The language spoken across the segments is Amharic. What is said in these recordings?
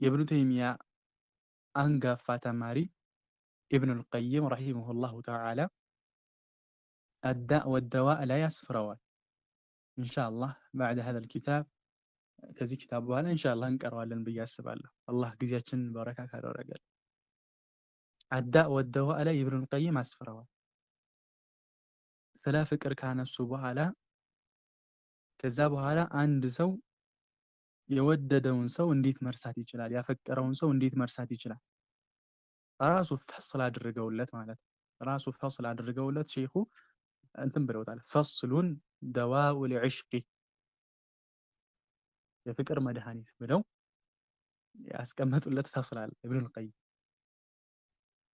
የኢብኑ ተይሚያ አንጋፋ ተማሪ ኢብኑል ቀይም ረሂመሁላሁ ተዓላ الداء والدواء ላይ ያስፍረዋል። ኢንሻአላህ بعد هذا الكتاب ከዚህ ኪታብ በኋላ ኢንሻአላህ እንቀረዋለን ብዬ አስባለሁ። አላህ ጊዜያችንን በረካ ካደረገልን። الداء والدواء ላይ ኢብኑል ቀይም አስፍረዋል። ስለ ፍቅር ካነሱ በኋላ ከዛ በኋላ አንድ ሰው የወደደውን ሰው እንዴት መርሳት ይችላል? ያፈቀረውን ሰው እንዴት መርሳት ይችላል? ራሱ ፈስል አድርገውለት ማለት ነው። ራሱ ፈስል አድርገውለት ሼኹ እንትን ብለውታል። ፈስሉን ደዋኡ ሊዕሽቂ የፍቅር መድኃኒት ብለው ያስቀመጡለት ፈስል አለ ኢብኑል ቀይም።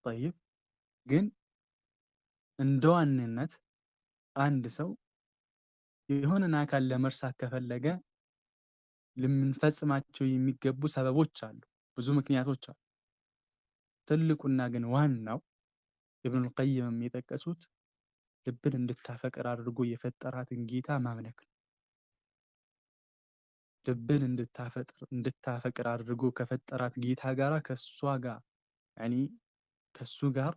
ጠይብ ግን እንደ ዋንነት አንድ ሰው የሆነን አካል ለመርሳት ከፈለገ ልንፈጽማቸው የሚገቡ ሰበቦች አሉ፣ ብዙ ምክንያቶች አሉ። ትልቁና ግን ዋናው ኢብኑል ቀይምም የጠቀሱት ልብን እንድታፈቅር አድርጎ የፈጠራትን ጌታ ማምለክ ነው። ልብን እንድታፈቅር አድርጎ ከፈጠራት ጌታ ጋር ከሷ ጋር ያኒ ከሱ ጋር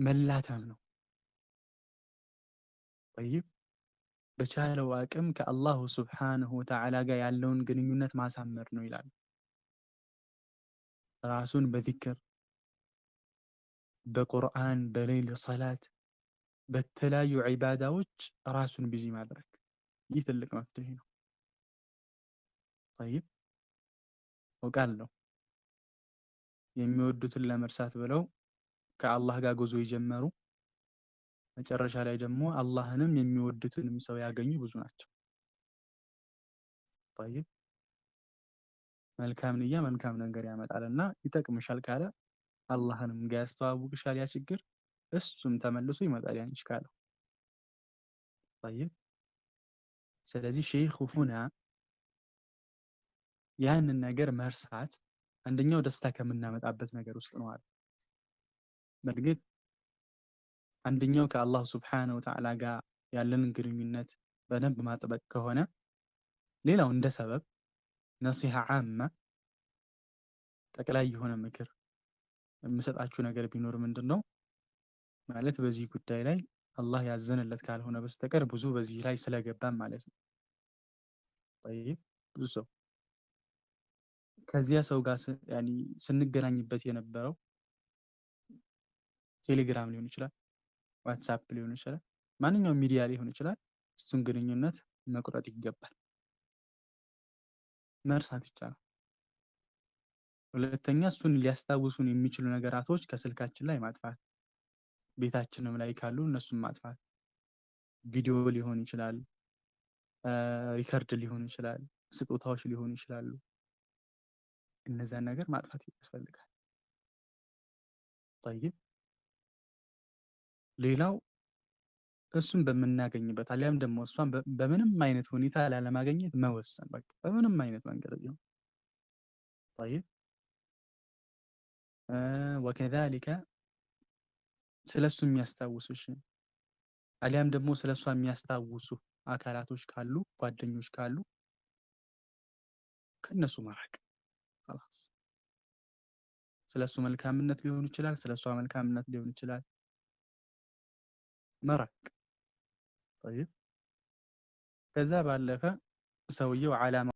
መላተም ነው። ጠይብ በቻለው አቅም ከአላሁ ሱብሓነሁ ወተዓላ ጋር ያለውን ግንኙነት ማሳመር ነው ይላል። ራሱን በዚክር፣ በቁርአን፣ በሌይል ሰላት፣ በተለያዩ ዒባዳዎች ራሱን busy ማድረግ ይህ ትልቅ መፍትሄ ነው። ጠይብ አውቃለሁ የሚወዱትን ለመርሳት ብለው ከአላህ ጋር ጉዞ የጀመሩ መጨረሻ ላይ ደግሞ አላህንም የሚወዱትንም ሰው ያገኙ ብዙ ናቸው። ጠይብ መልካም ንያ መልካም ነገር ያመጣልና ይጠቅምሻል ካለ አላህንም ጋር ያስተዋውቅሻል ያ ችግር፣ እሱም ተመልሶ ይመጣል ያንቺ ካለው። ጠይብ ስለዚህ ሼኹ ሁና ያንን ነገር መርሳት አንደኛው ደስታ ከምናመጣበት ነገር ውስጥ ነው አለ። በእርግጥ አንደኛው ከአላህ ሱብሓነሁ ወተዓላ ጋር ያለንን ግንኙነት በደንብ ማጥበቅ ከሆነ፣ ሌላው እንደ ሰበብ ነሲሃ ዓማ ጠቅላይ የሆነ ምክር የምሰጣችሁ ነገር ቢኖር ምንድነው ማለት በዚህ ጉዳይ ላይ አላህ ያዘነለት ካልሆነ በስተቀር ብዙ በዚህ ላይ ስለገባን ማለት ነው። ጠይብ ብዙ ሰው ከዚያ ሰው ጋር ያኒ ስንገናኝበት የነበረው ቴሌግራም ሊሆን ይችላል፣ ዋትስአፕ ሊሆን ይችላል፣ ማንኛውም ሚዲያ ሊሆን ይችላል። እሱን ግንኙነት መቁረጥ ይገባል፣ መርሳት ይቻላል። ሁለተኛ እሱን ሊያስታውሱን የሚችሉ ነገራቶች ከስልካችን ላይ ማጥፋት፣ ቤታችንም ላይ ካሉ እነሱን ማጥፋት። ቪዲዮ ሊሆን ይችላል፣ record ሊሆን ይችላል፣ ስጦታዎች ሊሆኑ ይችላሉ። እነዛን ነገር ማጥፋት ያስፈልጋል። ጠይብ ሌላው እሱን በምናገኝበት አሊያም ደግሞ እሷን በምንም አይነት ሁኔታ ላለማግኘት መወሰን፣ በቃ በምንም አይነት መንገድ ቢሆን። ጠይብ ወከዛሊከ ስለሱ የሚያስታውሱሽ አሊያም ደግሞ ስለሷ የሚያስታውሱ አካላቶች ካሉ፣ ጓደኞች ካሉ ከነሱ መራቅ። خلاص ስለሱ መልካምነት ሊሆን ይችላል፣ ስለሷ መልካምነት ሊሆን ይችላል፣ መራቅ። ጠይብ ከዛ ባለፈ ሰውየው ዓላማ